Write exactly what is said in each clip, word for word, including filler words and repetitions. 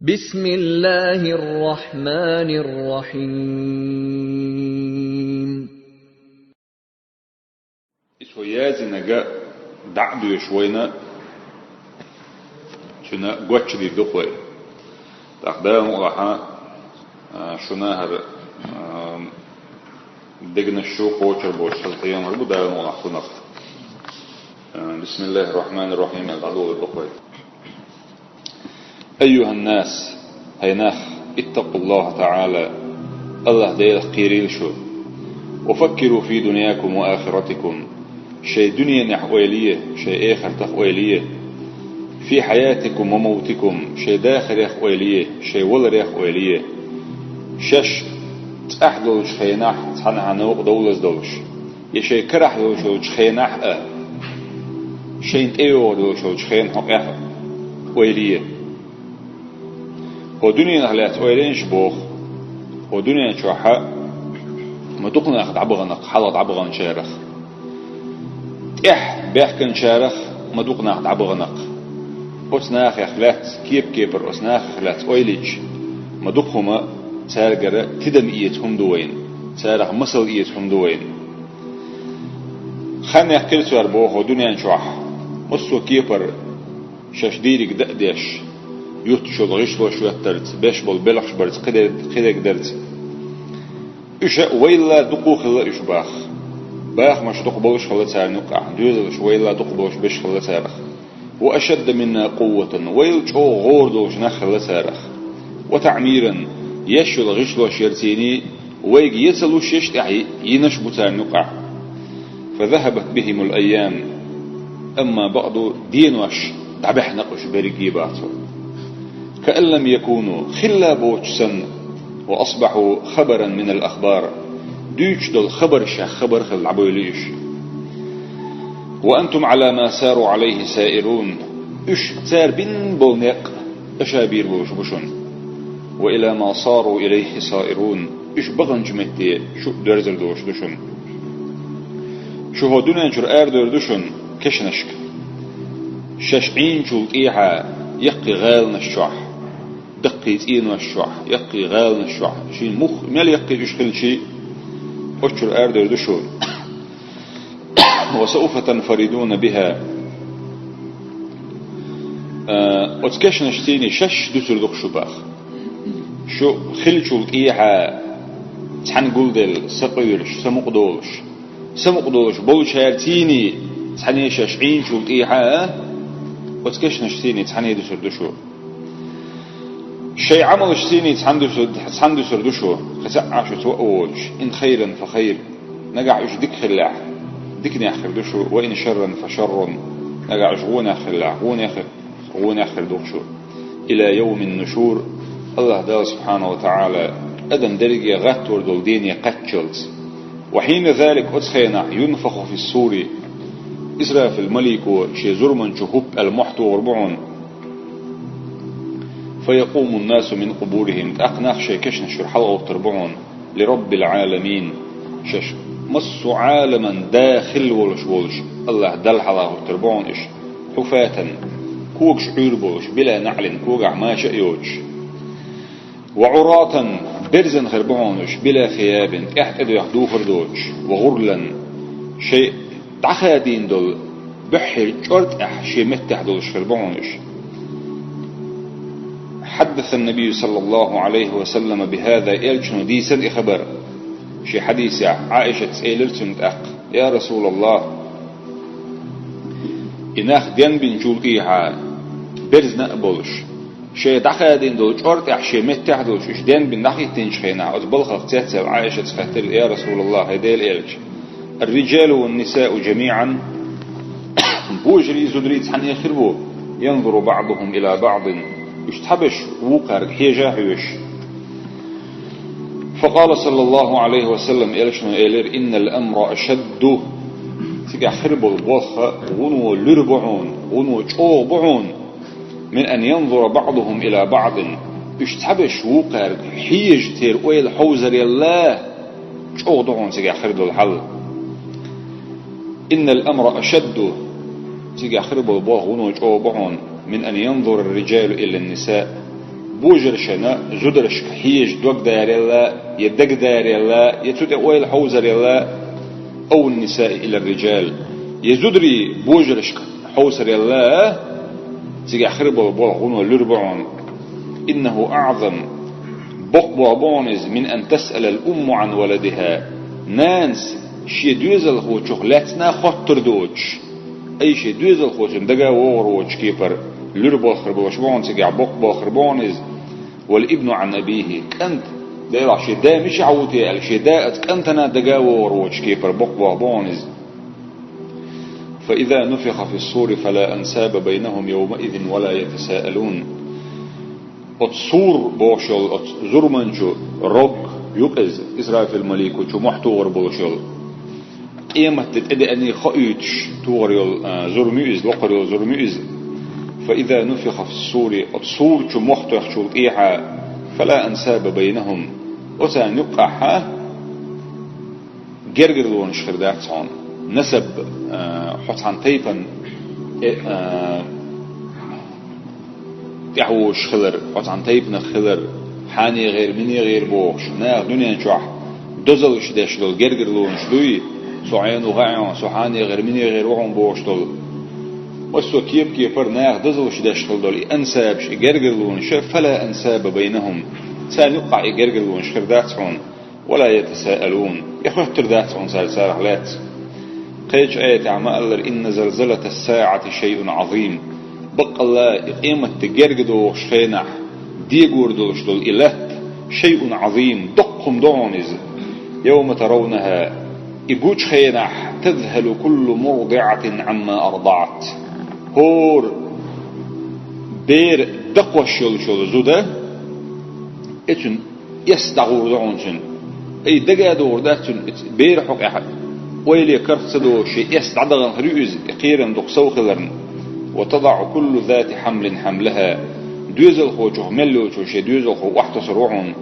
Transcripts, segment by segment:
بسم الله الرحمن الرحيم. И цо язйинарг дӀа а доьшуш вайна, цунна гочдийр ду-кх вай. ТӀаккха Дала мукъалахь, а, шуна хӀара, а, дегнаш шу кхочур болуш хаза къемат бу Дала мукъалахь шуна. А, بسم الله الرحمن الرحيم аьлла дӀадолур ду-кх вай. أيها الناس, хӀай нах, اتقوا الله تعالى, АллахӀ Делах кхерийла шу. وفكروا في دنياكم وآخرتكم, шайн дуьненахь ойла е, шайн эхартах ойла е. في حياتكم وموتكم, шайн дахарех ойла е, шайн валарех ойла е. Шаьш цӀахь долчу хенахь цхьанхьа новкъа довлаза долуш, я шайн карахь йолуш йолчу хенахь а, шайна тӀейогӀур йолуш йолчу хенан хьокъехь а ойла е. ХӀокху дуьненах лаьцна ойла йийша боху, хӀокху дуьнен чохь а ма дукха нах дӀабахана-кх хьалха дӀабаханчарах. ТӀехь баьхкинчарах ма дукха нах дӀабахана-кх. Оцу нахах лаьцна, кеп-кепара оцу нахах лаьцна ойла йича, ма дукха хӀума цаьргара тидам эца хӀума ду вайна, царах масал эца хӀума ду вайна. Хан яьккхира цара боху дуьнен чохь, массо а кепара шаьш дийриг дан а деш, юттуш йолу гӀишлош хӀоьттарца, беш болу белхаш барца, кхидерг-, кхидерг дарца. Уьш а вайл а дукха хилла уьш боху. Бахамаш дукха болуш хилла царна юккъехь, доьзалш вайл а дукха болуш беш хилла царах. وأشد منا قوة, вайл чӀогӀа гӀора долуш нах хилла царах. وتعميرا, еш йолу гӀишлош яра царний, вайга я ца луш еш тӀехь йинарш бу царна юккъехь. فذهبت بهم الأيام, амма бакъду денош дӀабаьхна-кх уьш берриге боху цо. كأن لم يكونوا, хилла боцуш санна, وأصبحوا خبرا من الأخبار, дуьйцуш долу хабаршех хабар хилла дӀабевлли уьш. وأنتم على ما ساروا عليه سائرون, уьш цара бина болу некъ аша бийр болуш бу шуна. وإلى ما صاروا إليه صائرون, уьш баханчу метте шу доьрзур долуш ду шуна. Шу хӀокху дуьнен чуьра арадевр ду шуна кешнашка. Шаьш Ӏийначул тӀехьа яккхий гӀаланаш чохь, даккхий цӀенош чохь, яккхий гӀаланаш чохь, шен мух-, мел яккхий уьш хилчий, оцу чуьра арадевр ду шу. وسوف تنفردون بها. А, оцу кешнашций шаьш дуьсур ду-кх шу боху. Шу хиллачул тӀехьа цхьаьна гулделла, сакъоьруш, самукъадолуш, самукъадолуш болчаьрций цхьаьна шаьш Ӏийначул тӀехьа, оцу кешнашций цхьаьна дуьсур ду шу. Шайн Ӏамалшций цхьаьна дуьсур, цхьаьна дуьсур ду шу, кхин цхьа а шуьца ваъ воцуш, إن خيرا فخير, нагахь уьш дика хиллехь, диканех хир ду шу, وإن شرا فشر, нагахь уьш вонех хиллехь, вонех, вонех хир ду-кх шу. إلى يوم النشور, АллахӀ Дала субхьанаху ва таӀала адам дерриге гӀаттор долу дене кхаччалц. وحين ذلك, оцу хенахь, ينفخ في الصور, Исрафил малико шен зурманчу хӀуп аьлла мохь тухур бу хьуна. فيقوم الناس من قبورهم, тӀаккха нах шайн кешнаш чуьра хьалагӀоттур бу хьуна, لرب العالمين, шаьш массо а Ӏаламан да хилла волуш волчу АллахӀ Далла хьалагӀоттур бу хьуна уьш, حفاة, когаш Ӏуьйр болуш, بلا نعل, когахь маша а йоцуш. وعراة, берзан хир бу хьуна уьш, بلا ثياب, тӀаьхьа тӀедоьхна духар доцуш, وغرلا, шайн дӀахадийна долу буьххьера чӀор тӀехь шен меттехь долуш хир бу хьуна уьш. حدث النبي صلى الله عليه وسلم بهذا, элчано дийцира и хабар. Шен хьадисехь Ӏаишатас элира цунна тӀаккха: يا رسول الله, и нах денбинчул тӀехьа берзна а болуш, шайн дӀахадийна долу чӀор тӀехь шен меттехь а долуш, уьш денбина дӀахӀиттинчу хенахь, оцу балхах цецъяьлла Ӏаишатас хаьттира: يا رسول الله, хӀай Делан элча, الرجال والنساء جميعا, божарий, зударий цхьаьна хир бу, ينظر بعضهم إلى بعض, уьш цхьаберш вукхаьрга хьежа а хьоьжуш. فقال صلى الله عليه وسلم, элчано элира: إن الأمر أشد, цигахь хир болу болх вуно луьра бу хьуна, вуно чӀогӀа бу хьуна, من أن ينظر بعضهم إلى بعض, уьш цхьаберш вукхаьрга хьежа церан ойла хьовзарел а чӀогӀа ду хьуна цигахь хир долу хьал. إن الأمر أشد, цигахь хир болу болх вуно чӀогӀа бу хьуна, من أن ينظر الرجال إلى النساء, Божаршна зударшка хьежа дог дарелла, я даг дарелла, я цу тӀа ойла хьовзарелла, أو النساء إلى الرجال, я зударий божаршка хьовсарелла, цигахь хир болу болх гӀуно луьра бу хьуна. إنه أعظم, боккха болх бу хьуна иза, من أن تسأل الأم عن ولدها, нанас шен доьзалхочух лаьцна хоттур доцуш, ай шен доьзалхочун дага а вогӀур воцуш кепара луьра болх хир болуш бу хьуна, цигахь боккха болх хир бу хьуна иза. والابن عن أبيه, кӀант, делахь шен да мичахь ву те аьлла, шен да оцу кӀантана дага а вогӀур воцуш кепара боккха болх бу хьуна иза. فإذا نفخ في الصور فلا أنساب بينهم يومئذ ولا يتساءلون. Оцу сур бохуш йолу оцу зурманчу рог ю-кх иза, Исрафил-малико чу мохь тухур болуш йолу. Къематде тӀедеаний хоуьйтуш тухур йолу, а, зурма ю иза, локхур йолу зурма ю иза. فإذا نفخ في الصور, оцу сур чу мохь тоьхначул тӀехьа, فلا أنساب بينهم, оцарна юккъахьа гергарлонаш хир дац хьуна. Насаб, а, хьо цхьана тайпана, э, а, тӀаьхьавозуш хилар, хьо цхьана тайпанах хилар, хьанегӀера, минегӀера бохуш, наха дуьнен чохь дозаллаш деш долу гергарлонаш дуй, со Ӏену гӀаьӀна, со хьанегӀера, минегӀера ву хьуна бохуш долу. Массо кеп-кепара наха дозаллаш деш хила долу и ансабаш, и гергарлонаша, فلا أنساب بينهم, царна юккъахь и гергарлонаш хир дац хьуна. ولا يتساءلون, я хоьттур дац хьуна цара царах лаьцна. Кхечу аятехь ма-аллара: إن زلزلة الساعة شيء عظيم. Баккъалла, и къематде герга догӀуш хенахь дегор долуш долу и латта, شيء عظيم, доккха хӀума ду хьуна иза. يوم ترونها, и гучу хенахь, تذهل كل مرضعة عما أرضعت. ХӀора бер дакхош йолуш йолу зуда, эцун эс дӀагӀур ду хьуна цуьнан. Ай, дага а догӀур дац цуьнан, эц-, бер хьокъехь, ойле карах ца догӀуш, шен эс дӀадахана хир ю иза, и кхерам дукха сов хиларна. وتضع كل ذات حمل حملها. Доьзалхочух мел йолчо шен доьзалхо охьатосур ву хьуна.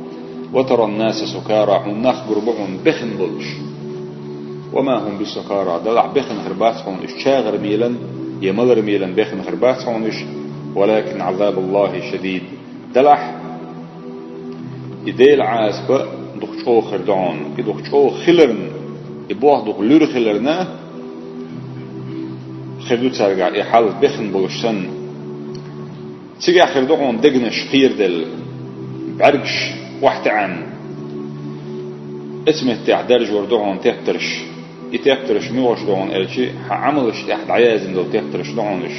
وترى الناس سكارى, хьуна нах гур бу хьуна бехна болуш. وما هم بسكارى, делахь бехна хир бац хьуна уьш чагӀар мелан, я малар мелан бехна хир бац хьуна уьш. ولكن عذاب الله شديد. Делахь, и Делан Ӏазап дукха чӀогӀа хир ду хьуна, и дукха чӀогӀа хиларна, и болх дукха луьра хиларна, хир ду цаьргахь и хьал бехна болуш санна. Цигахь хир ду хьуна дегнаш кхераделла, бӀаьргаш охьатаьӀна, эцу меттехь даржор ду хьуна тептарш. И тептарш муьлхарш ду хьуна аьлча, хьан Ӏамалаш тӀехь дӀаяздина долу тептарш ду хьуна уьш.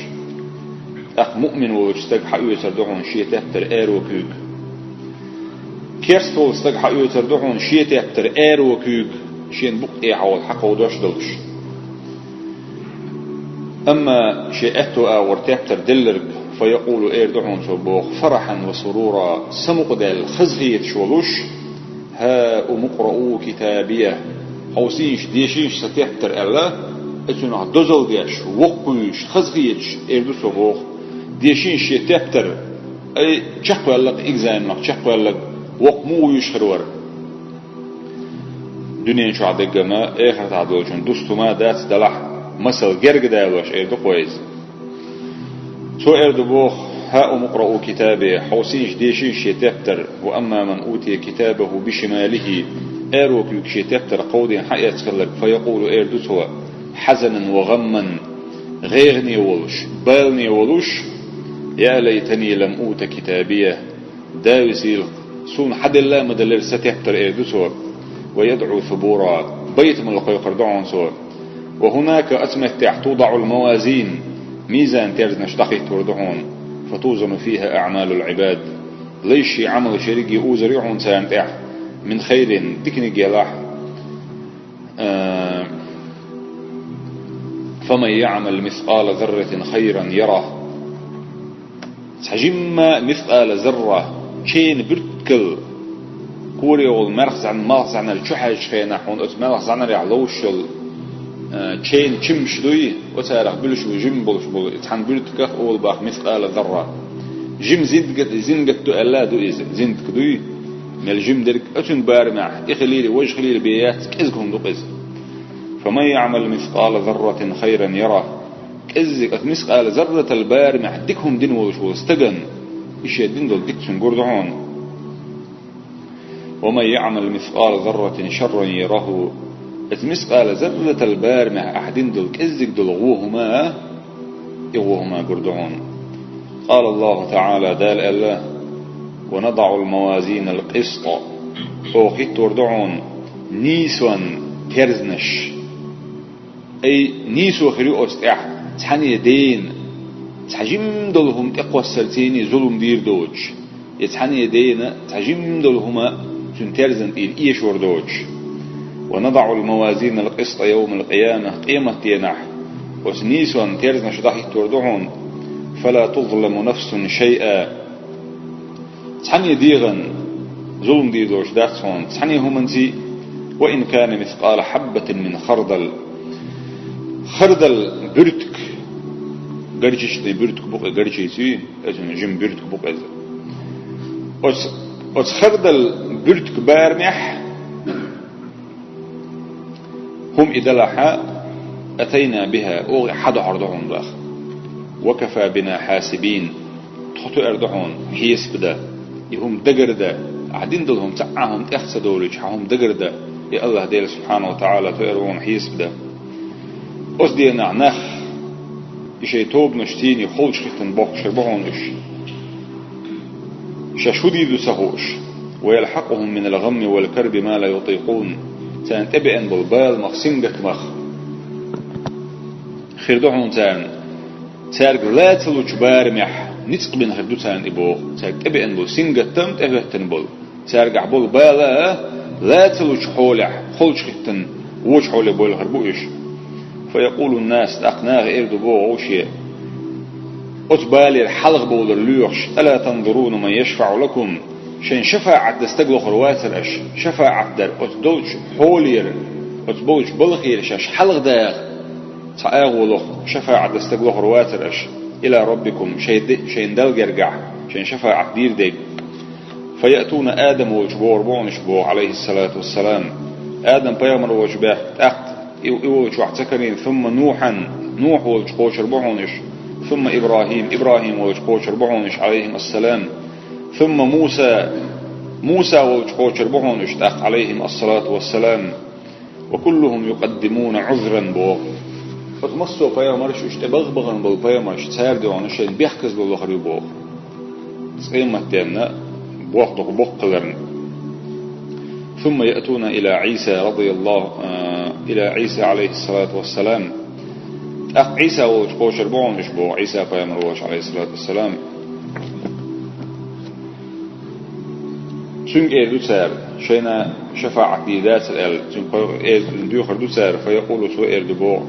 ТӀаккха муъмин волчу стага хьаоьцур ду хьуна шен тептар аьрру куьйга. Керста волу стага хьаоьцур ду хьуна шен тептар аьрру куьйга, шен букъ тӀехьа волу хьакховдош долуш. Амма шен аьтту агӀор тептар делларг, فيقول, эр ду хьуна цо боху, فرحا وسرورا, самукъадаьлла, хазахеташ волуш: هاؤم اقرءوا كتابيه. Хьовсийша, дешийша сан тептар аьлла, и цунах дозалла деш, воккхавуьйш, хазахеташ, эр ду цо боху: дешийша шен тептар, ай, чекхваьлларг, экзаменах чекхваьлларг, воккха муха вуьйш хир вара. Дуьнен чохь деггама, эхартахь долчун дустума дац, делахь, масал герга далош, эр ду кхойза. Цо эр ду боху: هاؤم اقرءوا كتابيه, хьовсийша, дешийша шен тептар, وأما من أوتي كتابه بشماله, аьрру куьйга шен тептар кховдийна хьаэцна хилларг, فيقول, эр ду цо, حزنا وغما, гӀайгӀане волуш, балане волуш: يا ليتني لم أوت كتابيه, да весийла, суна хьаделла а ма делира сан тептар, эр ду цо. ويدعو ثبورا, байтамал кхойкхур ду хьуна цо. وهناك, оцу меттехь, توضع الموازين, мизан-терзанаш дӀахӀиттор ду хьуна, فتوزن فيها أعمال العباد, лайшийн Ӏамалш ерриге узур ю хьуна царна тӀехь, من خير, диканиг елахь, а, فمن يعمل مثقال ذرة خيرا يره. Цхьа жимма мискъала зарра, чайна буьртигал, корехула маьлхан зӀан-, маьлхан зӀаьнар чу хьаьжчу хенахь, хьуна оцу маьлхан зӀаьнарехь ловш йолу, а, чайна чимаш дуй, оцарах буьлуш бу жима болуш болу, и цхьана буьртигах олу боху мискъала зарра. Жима зиндагат, зиндагат ду аьлла а ду иза, зиндагат дуй, мел жима дерг, оцуьнан барамехь, и хилийла, важа хилийла бен яц, кӀезиг хӀума ду-кх иза. فمن يعمل مثقال ذرة خيرا يره. КӀеззиг, оцу мискъала зарратал барамехь дика хӀума дина волуш волу стагана, шен дина долу дика цуьнан гур ду хьуна. «ومن يعمل مثقال ذرة شرا يره». Иза мискъала зарратал барамехь ахь дина долу кӀеззиг долу вон хӀума, и вон хӀума гур ду хьуна. قال الله تعالى, Дала аьлла: «ونضع الموازين القسط». Оха хӀиттор ду хьуна нийсонан терзанаш. Ай, нийсо хир ю оцу тӀехь, цхьаьна дена цхьа жима долу хӀума тӀекхоссарца зулам дийр доцуш, я цхьаьна дена цхьа жима долу хӀума цуьнан терзан тӀера эшор доцуш. «ونضع الموازين القسط يوم القيامة», къематденахь оцу нийсонан терзанаш дӀахӀиттор ду хьуна. «فلا تظلم نفس شيئا». Цхьаьна дегӀан зулам дийр доцуш дац хьуна, цхьаьна хӀуманций, «وإن كان مثقال حبة من خردل». Хардал буьртиг, гарчичный буьртиг бу-кх, гарчичий, оцу жима буьртиг бу-кх иза. Оцу, оцу хардал буьртиг барамехь хӀума и далахь, «أتينا بها», оха и хьадохьур ду хьуна боху. «وكفى بنا حاسبين». Тхо тоьар ду хьуна хьесап дан. И хӀума дагардан, ахь дина долу хӀума цхьа а хӀума тӀех ца долуьйтуш, хьан хӀума дагардан, и АллахӀ Дела субхьанаху ва таӀала тоьар ву хьуна хьесап дан. Оцу денахь нах, и шайн тобанашца холчу хӀиттина бохкуш хир бу хьуна уьш. Шаьш хӀун дийр ду ца хууш. «ويلحقهم من الغم والكرب ما لا يطيقون». Царна тӀебеана болу баламах, сингаттамах хир ду хьуна царна. Цаьрга ла ца лучу барамехь ницкъ бина хир ду царна и боху. Цаьрга тӀебеана болу сингаттам, тӀехӀоьттина болу, цаьргахь болу бала ла ца лучу хьолехь, холчу хӀиттина, вочу хьоле бойла хир бу уьш. «فيقول الناس», тӀаккха наха эр ду боху вовше, оцу балера хьалха бовлар лоьхуш: «ألا تنظرون من يشفع لكم؟» Шайн шафаӀат дан стаг лохур вацара аша? ШафаӀат дар оцу долчу хьолера, оцу болчу балхера шаьш хьалха даха цхьа агӀо лоху, шафаӀат дан стаг лохур вацара аша? «إلى ربكم», шайн де-, шайн Далла гергахь, шайн шафаӀат дийр дерг. «فيأتون آدم», волчу бохур бу хьуна уьш боху, алейхиссалату вассалам. Адам пайхамар волчу баьхна, тӀаккха и, и волчохь ца карийна, «ثم نوحا», Нух волчу кхочур бу хьуна уьш, «ثم إبراهيم», ИбрахӀим волчу кхочур бу хьуна уьш, алейхимассалам, «ثم موسى», Муса волчу кхочур бу хьуна уьш тӀаккха, алейхимассалату вассалам. «وكلهم يقدمون عذرا», боху. Оцу массо а пайхамарш, уьш тӀе баха бахана болу пайхамарш, цара дуьхьал шайн бехказло лохур ю боху. Къематденна боху дукха боккхаларна. «ثم يأتون إلى عيسى رضي الله، آ، إلى عيسى عليه الصلاة والسلام». ТӀаккха Ӏийса волчу кхочур бу хьуна уьш боху, Ӏийса пайхамар волчу, алейхиссалату вассалам. Цуьнга эр ду цара, шайна шафаӀат дийр дацара аьлла, цуьнга кхо-, эр, доьхур ду цара, «فيقول», цо эр ду боху: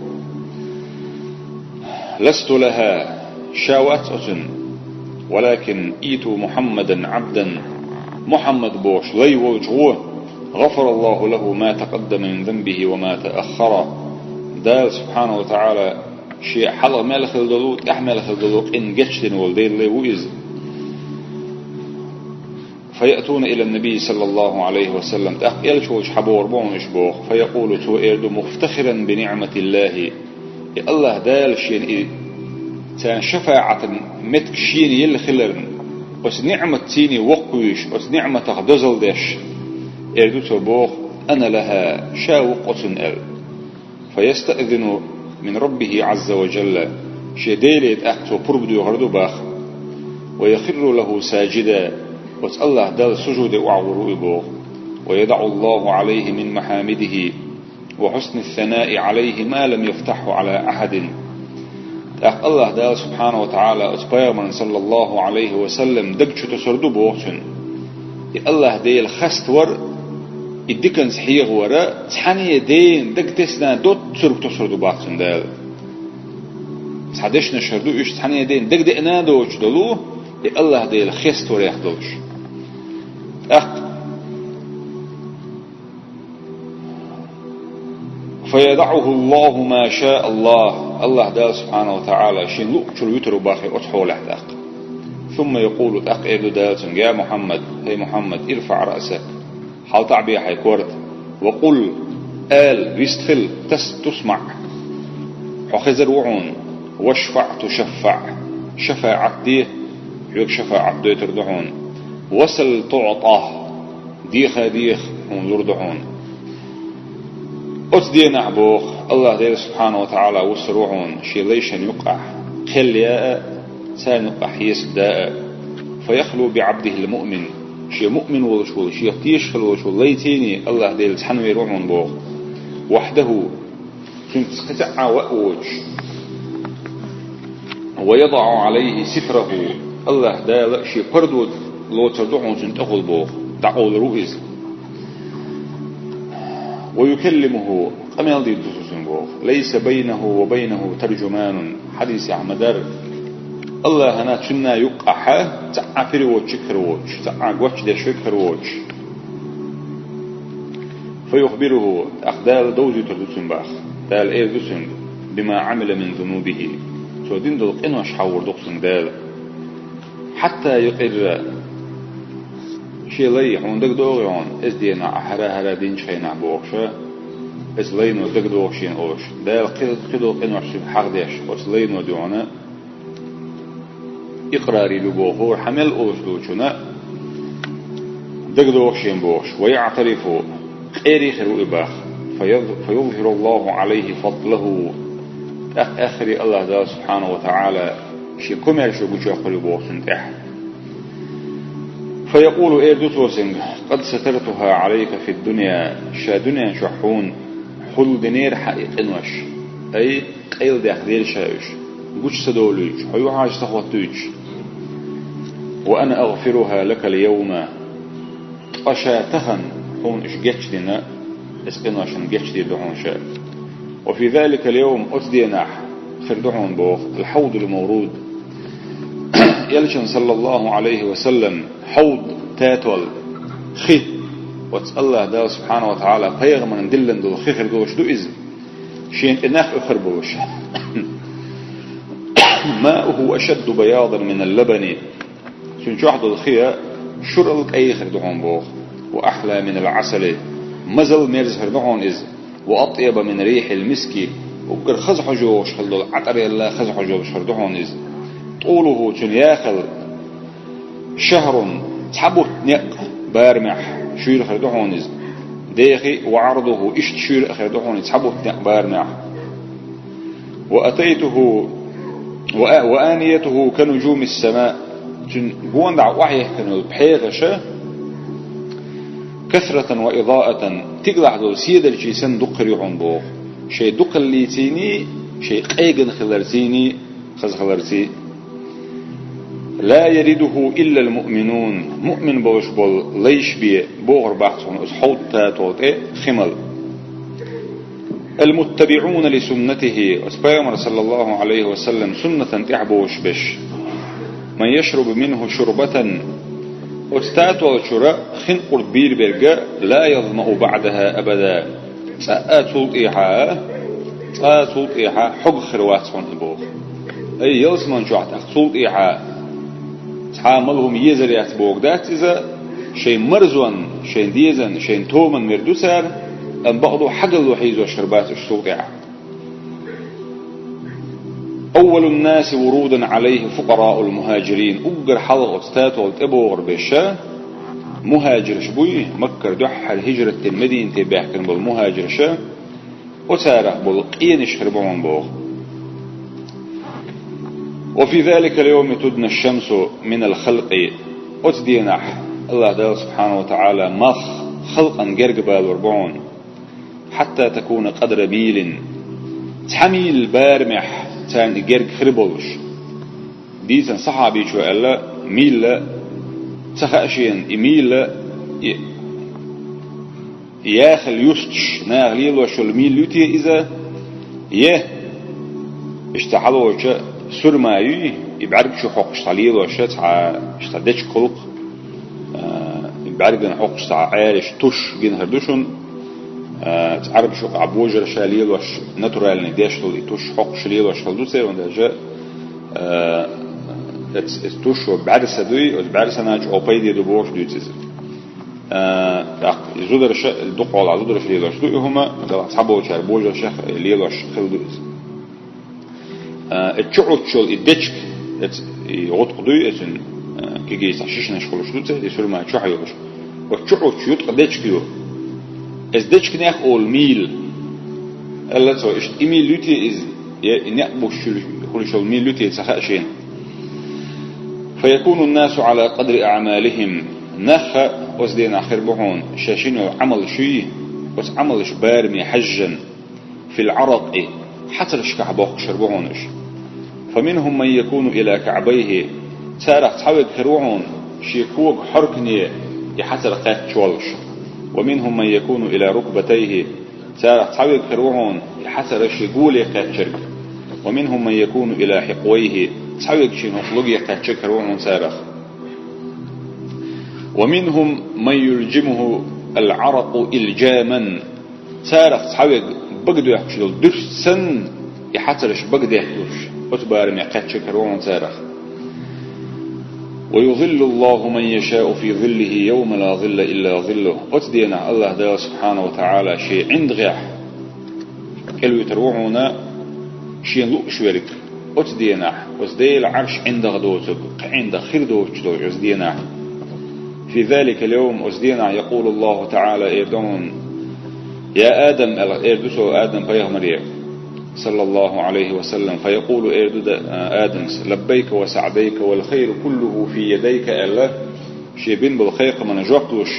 «لست لها», ша вац оцунна, «ولكن ائتوا محمدا عبدا», Мухьаммад бохуш лай волчу гӀо, «غفر الله له ما تقدم من ذنبه وما تأخر». Дала субхьанаху ва таӀала шен хьалха мел хилла долу, тӀаьхьа мел хилла долу къин гечдина волу Делан лай ву иза. «فيأتون إلى النبي صلى الله عليه وسلم», тӀаккха элча волчу хьабогӀур бу хьуна уьш боху, «فيقول», цо эр ду, «مفتخرا بنعمة الله», и АллахӀ Дала шена и царна шафаӀатан меттиг шена елла хиларна, оцу ниӀматций воккхавеш, оцу ниӀматах дозалла деш, эр ду цо боху, «أنا لها», ша ву-кх оцунна аьлла. «فيستأذن من ربه عز وجل», шен Деле тӀаккха цо пурба доьхур ду боху. «ويخر له ساجدا», оцу АллахӀ Далла сужуде охьагӀур ву и боху. «ويدع الله عليه من محامده وحسن الثناء عليه ما لم يفتحه على أحد». ТӀаккха АллахӀ Дала субхьанаху ва таӀала оцу пайхамарна, саллаллаху Ӏалайхи ва саллам, даг чу тосур ду боху цуьнан. И АллахӀ Дела хаставар, и диканца хьехавар цхьаьна дена дагатесна доцург тосур ду боху цуьнан Дала. Цхьа дешнаш хир ду уьш, цхьаьна дена дагадеана доцуш долу, и АллахӀ Дела хеставарех долуш. ТӀаккха «فيدعه الله ما شاء الله», АллахӀ Дала субхьанаху ва таӀала шен луъучул вуьтур бу боху оцу хьолехь тӀаккха. «ثم يقول», тӀаккха эр ду Дала цуьнга: «يا محمد», хӀай Мухьаммад, «ارفع رأسك», хьалатӀаӀ бе хьайн корта, «وقل», ала, вистхила, «تس-، تسمع», хьо хезар ву хьуна, «واشفع تشفع», шафаӀат де, Шуьга шафаӀат дойтур ду хьуна. «Ва сал туӀтӀа», деха деха, хьуна лур ду хьуна. Оцу денахь боху, АллахӀ Дела субхьанаху ва таӀала вуссур ву хьуна шен лайшна юккъехь кхел яа а, царна юккъехь хьесап даа а. «Фа яхлу би Ӏабдихил муъмин», шен муъмин волуш волу, шех тешаш хила волуш волу лайцений АллахӀ Дела цхьаьна вер ву хьуна боху. «ВахьдахӀу», цуьнца кхин цхьа а ваъ воцуш. «Ва ядаӀу Ӏалайхи ситрахӀу», АллахӀ Дала шен пардо лоцур ду хьуна цуьнан тӀехула боху, дӀакъовлур ву иза. «Ва юкаллимухӀу», къамел дийр ду цо цуьнга боху. «Лайса байнахӀу ва байнахӀу таржуманун», хьадисехь ма-дарра. АллахӀана цуьнан юккъехь цхьа а переводчик хир воцуш, цхьа а гочдеш верг хир воцуш. «Фа юхбирухӀу», тӀаккха Дала довзуьйтур ду цуьнан боху. Дала эр ду цуьнга: «Бима Ӏамила мин зунубихӀи», цо дина долу къинош хьахор ду-кх цуьнга Дала. «Хьатта юкъирра», шен лай, хьуна дагадогӀий хьуна, оцу денахь ахь хӀара-хӀара динчу хенахь бохуш, оцу лайно дагадогӀу шена олуш, Дала кхин, кхин долу къинош цуьнга хьахдеш, оцу лайно дуьхьал икърар йийр ю боху, хьан мел олуш долчунна дагадогӀу шена бохуш. «Ва яӀтарифу», къера хир ву и боху. «Фа юз-, фа юзхӀируллахӀу ӀалайхӀи фадлахӀу», тӀаккха аьххьара АллахӀ Дала субхьанаху ва таӀала шен комаьршо гучуяккхур ю боху цунна тӀехь. «Фа якъулу», эр ду цо цуьнга: «Къад сатартухӀа Ӏалайка фид-дунья», ша дуьнен чохь хьуна хьулдинера хьан и къинош. Ай, къайладаьхна дера ша уьш, гучу ца довлуьйтуш, хьо юьхьӀаьржа ца хӀоттуьйтуш. «Ва ана агъфирухӀа лакал-явма», ткъа ша тахана хьуна уьш гечдина, оцу къиношна гечдийр ду хьуна ша. «Ва фи заликал-явм», оцу денахь хир ду хьуна боху, «ал-хьавдул-мавруд», Элчан, саллаллахӀу Ӏалайхи ва саллам, хьавд, татол, хи, оцу АллахӀ Дала субхьанаху ва таӀала пайхамарна диллина долу хи хир долуш ду иза. Шена тӀе нах оьхур болуш. «МауӀухӀу ашадду баядан минал-лабани», цуьнан чохь долу хи шурал кӀай хир ду хьуна боху. «Ва ахьла минал-Ӏасали», мазал мерза хир ду хьуна иза. «Ва атъяба мин рихьил-миски», уггар хаза хьожа йогӀуш хила долу Ӏатарел а хаза хьожа йолуш хир ду хьуна иза. «ТӀулухӀу», цуьнан яхал, «шахӀрун», цхьа бутт некъ барамехь шуьйра хир ду хьуна иза. Дехий, «ва Ӏардуху», иштта шуьйра а хир ду хьуна иза цхьа бутт некъ барамехь. «Ва атайтуху, ва а-, ва аниятуху ка нужумис-сама», цуьнан гонаха охьаехкина йолу пхьегӀаш, «касратан ва идаатан», тигалахь долу седарчий санна дукха хир ю хьуна боху. Шайн дукхаллийцийний, шайн къегина хиларцийний, хаза хиларций. «Ла яридуху иллал-муъминун», муъмин болуш болу лайш бен богӀур бац хьуна оцу хьовд татол тӀе хи мала. «Ал-муттабиӀуна ли-суннатихӀи», оцу пайхамар, саллаллахӀу Ӏалайхи ва саллам, суннатан тӀехь болуш берш. «Ман яшруб минхӀу шурбатан», оцу татол чуьра хин къурд бийр берг, «ла язмау баӀдахӀа абада», цкъа а цул тӀехьа, цкъа а цул тӀехьа хьогах хир вац хьуна и боху. Ай, ялсаман чохь тӀаккха цул тӀехьа цхьа а мала хӀума езар яц бохург дац иза, шайн марзонна, шайн дезанна, шайн томанна мер ду цара, амма бакъду хьагалло хьийзош хир бац уьш цул тӀехьа. «Аввалун-наси вурудан Ӏалайхи фукъараул-мухӀажирин», уггар хьалха оцу татол тӀе богӀур берш мухӀажирш буй, Маккара дуьххьара хӀижрат дина Мединате баьхкина болу мухӀажирш, оцарах болу къенаш хир бу хьуна боху. «Ва фи заликал-явми тудна-ш-шамсу минал-халкъи», оцу денахь АллахӀ Дала субхьанахӀу ва таӀала малх халкъана герга балор бу хьуна. «Хьатта такуна къадра милин», цхьа мил барамехь царна и герга хир болуш. Дийцина сахьабичо аьлла, мил ца хаьа шена, и мил, и яхал юсташ наха лелош йолу мил ю те иза? Е, иштта хьалочу сурма юй, и бӀаьрг чу хьокхуш цхьа лелош, цхьа, иштта дечка гӀуллакх, а, и бӀаьргана хьокхуш цхьа Ӏаьржа туш гина хир ду шуна, а, цхьа Ӏарбаша юкъахь божарша лелош, натуральный деш долу и туш хьокхуш лелош хила ду церан даже, а, эц-, эц туш бӀаьрса дуй, оцу бӀаьрсана чӀогӀа пайде ду бохуш дуьйцу иза. А, тӀаккха и зударша, дукхахьолахь зударша лелош ду и хӀума, делахь цхьаболчара божаршех лелош хила ду иза. А, и чу Ӏуттуш йолу и дечка, эц-, и гӀутакх дуй, эцуьнан Кегий цхьа шишанаш хуьлуш ду цӀе, и сурма чохь йолуш. Оцу чу Ӏуттуш ю ткъа дечиг ю. Иза дечигнех олу мийла. Аьлла цо, иштта и мийла ю те иза, я и некъ буш хуьлуш йолу мийла ю те ца хаьа шена. Фаякуну ннасу Ӏала къадри аъмалихим. Нах а оцу денахь хир бу хьуна, шайн шина йолу Ӏамалш юй, оцу Ӏамалш бараме хьаьжжина. Фил Ӏаракъи, хьацаршкахь боккхуш хир бу хьуна уьш. Фаминхум ман якуну ила каъбайхи, царах цхьаверг хир ву хьуна, шен коган хьоркане и хьацар кхаьчча волуш. Ва минхум ман якуну ила рукбатайхи, царах цхьаверг хир ву хьуна, и хьацар шен голе кхаьчнарг. Ва минхум ман якуну ила хьикъвайхи, цхьаверг шен хӀокху луге кхаьчнарг хир ву хьуна царах. Ва минхум ман юлжимуху ал-Ӏаракъу илжаман, царах цхьаверг бага доьхкуш долу дуьрста санна, и хьацарш бага детталуш, оцу бараме кхаьчнарг хир ву хьуна царах. Ва юзиллу Аллаху ман яшаъу фи зиллихи явма ла зилла илла зиллух. Оцу денахь Аллаха Дала субхьанаху ва таӀала шен ӀиндагӀехь кӀелвуьйтур ву хьуна, шен лууш верг. Оцу денахь, оцу Делан Ӏарш ӀиндагӀ доцург, кхин ӀиндагӀ хир доцуш долчу оцу денахь. Фи заликал явм, оцу денахь якъулу Аллаху таӀала, эр ду хьуна: «Я Адам», аьлла, эр ду цо Адам пайхамаре, саллаллаху Ӏалайхи ва саллам, фаякъулу, эр ду да-, Адамс: «Лаббайка ва саъдайка, вал хайру куллуху фи ядайка», аьлла, шен бина болу кхайкхамна жоп луш.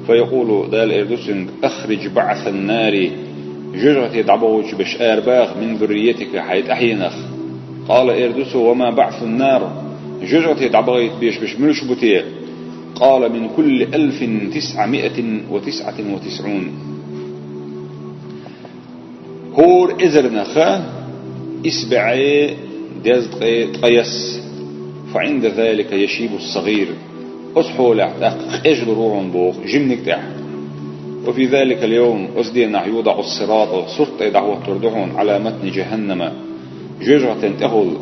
Фаякъулу, Дала эр ду цуьнга: «Ахриж баъсан нари», жоьжахате дӀабахийтуш берш арабаха, «мин зурриятика», хьайн тӀаьхьенах. Къала, эр ду цо: «Ва ма баъсун нар», жоьжахате дӀабахийта безаш берш муьлш бу те? Къала: «Мин кулли алфин тисъа миатин ва тисъатин ва тисъун». ХӀора эзарнах исс бӀе дезткъе ткъайесна. Фа Ӏинда залика яшибу ссагӀир. Оцу хьолехь тӀаккха къежалур ву хьуна боху жиманиг тӀехь. Ва фи заликал явм, оцу денахь юдаӀу ссирату, сурт тӀе дӀахӀуттур ду хьуна, Ӏала матни жахӀаннама, жоьжахатин тӀехула,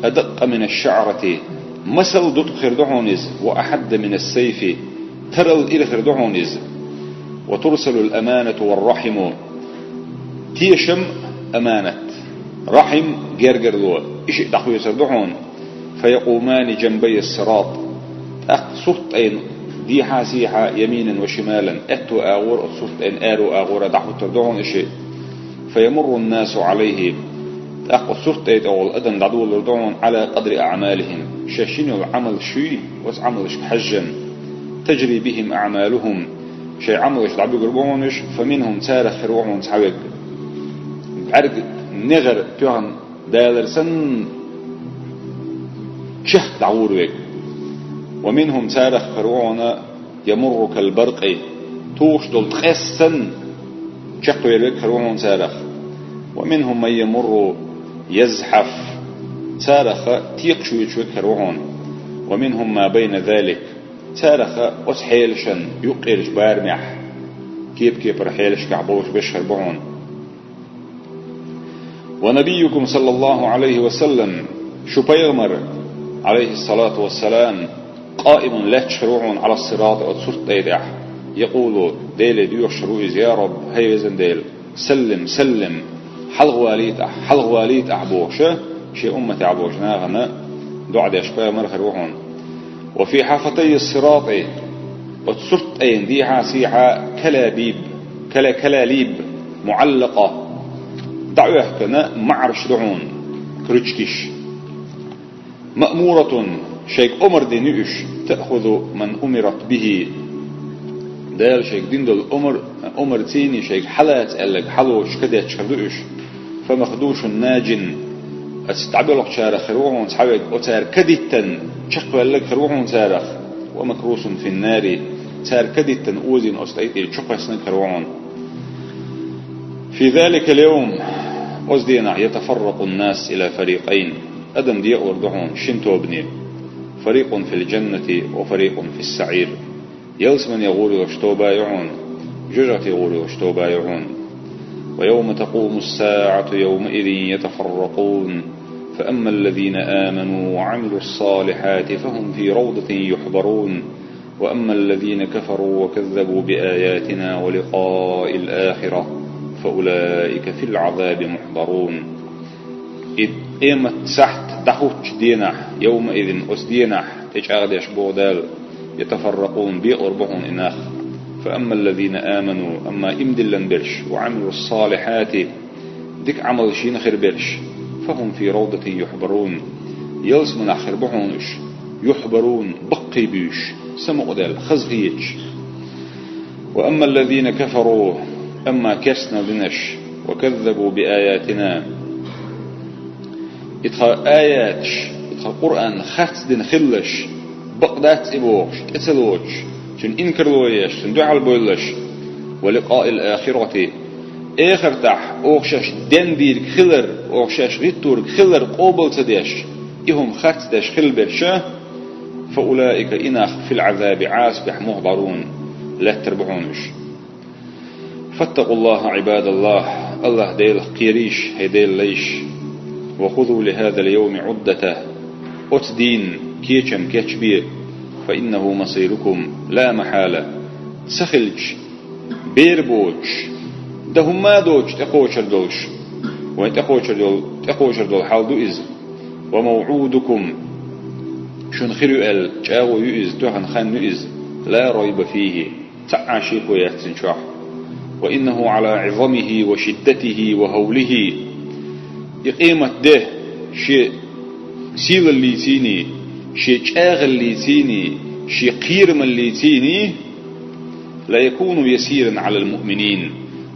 адакъа мина шшаӀрати, масал дуткъа хир ду хьуна иза, ва ахьадда мина ссайфи, тарал ира хир ду хьуна иза. Ва турсалул аманату вар рахьиму, тешам, аманат, рахьим, гергарло, и шиъ дӀахоьцур ду хьуна. Фаякъумани жанбай ссират, тӀаккха сурт тӀайна дехьа-сехьа, яминан ва шималан, аьтту агӀор, оцу сурт тӀайна аьрру агӀора дӀахӀуттур ду хьуна и шиъ. Фаямурру ннасу Ӏалайхи, тӀаккха оцу сурт тӀай тӀехула адам дӀадолалур ду хьуна, Ӏала къадри аъмалихим, шайн шина йолу Ӏамалш юй, оцу Ӏамалшка хьаьжжина. Тажри бихим аъмалухум, шайн Ӏамалш дӀабуьгур бу хьуна уьш, фаминхум, царах хир ву хьуна цхьаверг, бӀаьрг негӀар тоьхна далар санна, чехка дӀагӀур верг. Ва минхум, царах хир ву хьуна, ямурру кал баркъи, тухуш долу ткъес санна, чекхвер верг хир ву хьуна царах. Ва минхум ман ямурру язхьаф, царах текхаш воьдуш верг хир ву хьуна. Ва минхум ма байна залик, царах оцу хьелашна юккъерчу барамехь кеп-кепара хьелашкахь болуш берш хир бу хьуна. Ва набиюкум, саллаллаху Ӏалайхи ва саллам, шу пайхамар, Ӏалайхиссалату вассалам, къаимун, лаьтташ хир ву хьуна, Ӏала ссирати, оцу сурт тӀай тӀехь, якъулу, Деле доьхуш хир ву иза: «Я Рабб, хӀай везан Дела, саллим, саллим, хьалхавалийта ахь, хьалхавалийта ахь», бохуш, шен умматехь болчу нахана доӀа деш пайхамар хир ву хьуна. Ва фи хьафатайи ссирати, оцу сурт тӀайна дехьа-сехьа калабиб, кала-, калалиб, муӀаллакъа, дӀаоьхкина маӀарш ду хьуна, крючкиш. Маъмуратун, шайга омар дина ю уьш, таъхузу ман умират бихи, Дала шайга дина долу омар, омар цийний шайга хьалаца аьлларг хьалоцуш кадетташ хир ду уьш. Фа махдушун наджин, оцу дӀабоьлхучарах хир ву хьуна цхьаверг, оцара кадиттина чекхваьлларг хир ву хьуна царах, ва макрусун фин нари, цара кадиттина озийна оцу тӀай тӀера чукхоьссинарг хир ву хьуна. Фи заликал явм, оцу денахь, ятафарракъун нас ила фарикъайн, адам декъалур ду хьуна шина тобане, фарикъун фил жаннати ва фарикъун фис саӀир. Ялсамане гӀур йолуш тоба ю хьуна, жоьжахате гӀур йолуш тоба ю хьуна. Ва явма такъуму ссаӀату явмаизин ятафарракъун. Фа амма ллазина аману ва Ӏамилу ссалихьати фа хӀум фи равдатин юхьбарун. Ва амма ллазина кафару ва каззабу би аятина ва ликъаил ахира фа улаика фил Ӏазаби мухьдарун. И къемат сахьт дӀахӀуттучу денахь, явмаизин, оцу денахь, тӀечӀагӀдеш боху Дала, يتفرقون, бекъур бу хьуна и нах. فأما الذين آمنوا, амма иман диллина берш, وعملوا الصالحات, дика Ӏамал шена хир берш, فهم في روضة يحبرون, ялсаманехь хир бу хьуна уьш, يحبرون, баккхий буьйш, самукъадаьлла, хазахеташ. وأما الذين كفروا, амма керстанал динарш, وكذبوا بآياتنا, и тхан аяташ, и тхан Къуръан харцдина хилларш, бакъ дац и бохуш, тӀе ца лоцуш, цуьнан инкарло еш, цунна дуьхьал бевлларш, ولقاء الآخرة, эхартахь оха шаьш денна дийриг хилар, оха шаьш гӀитториг хилар къобал ца деш, и хӀума харцдеш хилла берш, فأولئك, и нах, في العذاب, Ӏазапехь, محضرون, лаьттар бу хьуна уьш. فاتقوا الله عباد الله, АллахӀ Делах кхерийша, хӀай Делан лайш. وخذوا لهذا اليوم عدة, оцу дийнан кечам кечбе, فإنه مصيركم لا محالة, ца хилча, бер боцуш, дан хӀумма а доцуш тӀекхочур долуш, вайн тӀекхочур долу, тӀекхочур долу хьал ду иза. وموعودكم, шуна хир ю аьлла чӀагӀо ю иза, тоьхна хан ю иза, لا ريب فيه, цхьа а шеко яц цуьнан чохь. وإنه على عظمه وشدته وهوله, и къемат де шен сийлаллийций, шен чӀагӀаллийций, шен кхерамаллийций, ليكون يسيرا على المؤمنين,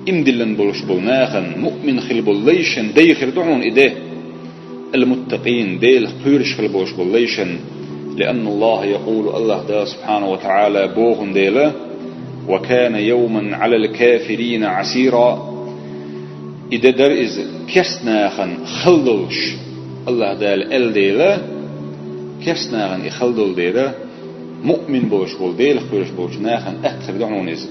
иман диллина болуш болу нахана, муъмин хила болу лайшна дай хир ду хьуна и де. المتقين, Делах кхоьруш хила болуш болу лайшна, لأن الله يقول, АллахӀ Дала субхьанаху ва таӀала боху дела, وكان يوما على الكافرين عسيرا, и де дара иза керстанахана хала долуш, АллахӀ Дала аьлла дела, керстанахана и хала долу дела, муъмин болуш болу, Делах кхоьруш болчу нахана атта хир ду хьуна иза.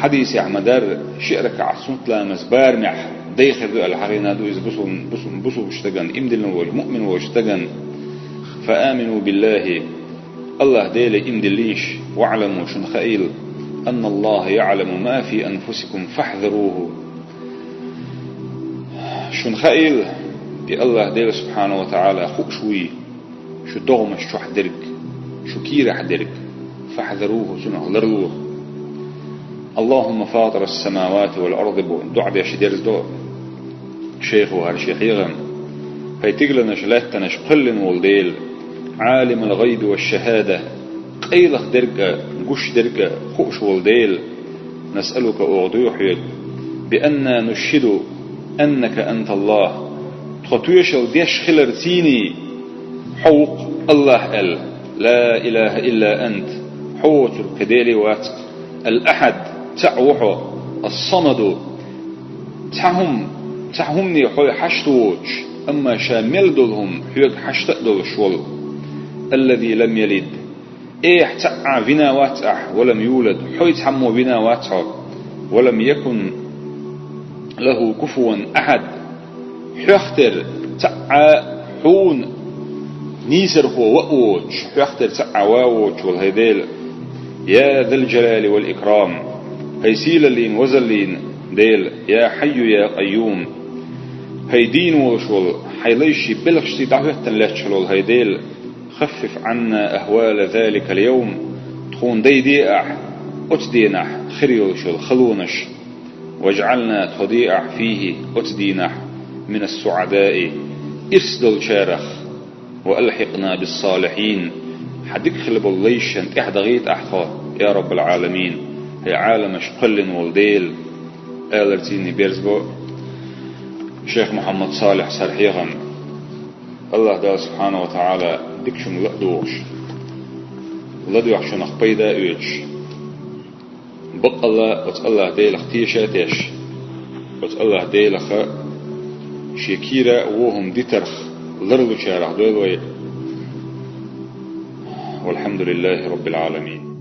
Хьадисехь ма-дарра, ши ракаӀат суннат ламаз барамехь дай хир ду аьлла хьахийна ду иза бусулба-, бусулба-, бусулба стагана, иман диллина волчу, муъмин волчу стагана. فآمنوا بالله, АллахӀ Деле иман диллийша, واعلموا, шуна хаийла, أن الله يعلم ما في أنفسكم فاحذروه. Шуна хаийла, и АллахӀ Дела субхьанаху ва таӀала хууш вуй шу догӀмаш чохь дерг, шу кийрахь дерг, فاحذروه, цунах ларло. اللهم فاطر السماوات والأرض боху доӀа деш дерзадо шайхо хӀара шен хьехам. ХӀай тигаланаш, лаьттанаш кхоьллина волу Дела, عالم الغيب والشهادة, къайлаха дерг а, гуш дерг а хууш волу Дела, نسألك, оха дуьйху хьоьга, بأننا نشهد أنك أنت الله, тхо тоьшалла деш хиларций, хьо ву-кх АллахӀ аьлла, لا إله إلا أنت, хьо воцург кхин Дела вац-кх, الأحد, цхьаъ ву хьо, الصمد, цхьа хӀума, цхьа хӀумане хьо хьашта воцуш, амма ша мел долу хӀума хьоьга хьашта а долуш волу, الذي لم يلد, Эхь цхьа а вина вац ахь, ولم يولد, хьо цхьаммо вина вац хьо, ولم يكن له كفوا أحد, хьоьх тера цхьа а хьуна нийсархо ван а воцуш, хьоьх тера цхьа а ван а воцуш волу хӀай Дела, يا ذا الجلال والإكرام, хӀай сийлаллин, вазаллин Дела, يا حي يا قيوم, хӀай дийна волуш волу, хьайн лайший белхашций дӀахӀоьттина лаьтташ хила волу хӀай Дела, خفف عنا أهوال ذلك اليوم, тхуна дайде ахь оцу денахь хир йолуш йолу халонаш, واجعلنا, тхо де ахь, فيه, оцу дийнахь, من السعداء, ирс долчарах, وألحقنا بالصالحين, хьан дика хила болу лайшна тӀаьхьадахийта ахь тхо, يا رب العالمين, хӀай Ӏаламаш кхоьллина волу Дела, аларций берзабо шайх Мухьаммад Салихьс хӀара хьехам. АллахӀ Дала субхьанаху ва таӀала дикачунна ла а догӀуш, ладоьгӀучунах пайда а оьцуш, баккъалла оцу АллахӀ Делах теша а теш, оцу АллахӀ Делаха шен кийра а вон хӀума дитарх ларлучарах дойла вай. والحمد لله رب العالمين.